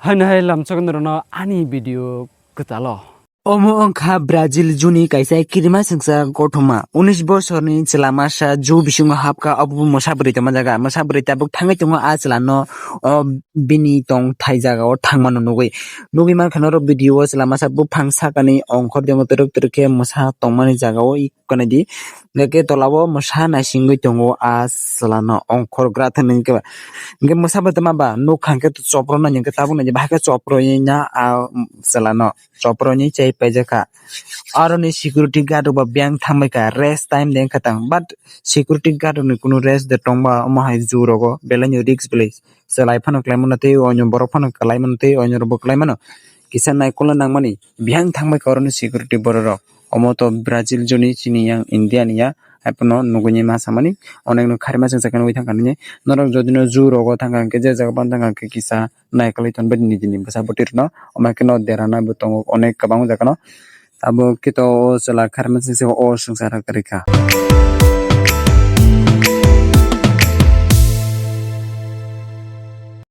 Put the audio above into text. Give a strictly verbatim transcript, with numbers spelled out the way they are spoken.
Haino hai lamchok norokno ani video kwtalo. Omo wngkha Brazil juni kaisa kirima sengsa kothoma. Unis bosorni chwla masa ju bisingo hapkha, obo mosa bwrwi tongma jaga. Mosa bwrwi tabuk thangwi tongo a chwlano, o bini tongthai jagao thangmano nugwi. Nugwi mankha norok video o chwla masa buphang sakani ongkhor demo twrwk twrwk khe mosa tongmani jagao i kanai di. Hingke tola o mosa naisingwi tongo a chwlano ongkhor gra thani hingke ba. Hingke mosa bo tama ba nuk hingke chopro no hingke tabuk nai bahai khe chopro na a chwlano chopro ni chai paijak kha. Aro ni security guard rok bo beng thangbai kha, rest time de wngkha tang, but security guard rok ni kunu rest de tongba omo hai zoo rogo belai no risk belai. Chwlai phano kwlai mano tei onyo borok phano kwlai mano tei onyo rok bo kwlai mano. Kisa naikolna nangmani bihang thangbai kha oro ni security borok rok. Omo to Brazil joni chini yang India ni ya. Hai phano nugui ni ma samani onek no kharima chwng chakhe nugui thangkha nini. Norok jodi no zoo rogo thangkha hingke je jaga phano thangkha hingke kisa naikolwi tonbai nini bwsa bwtwi rok no. Omo hai khe no derana bo tongo onek kwbang jaga no. Abo khe to o chwla kharima chwng chakhe o swngchar rok kwrwi kha.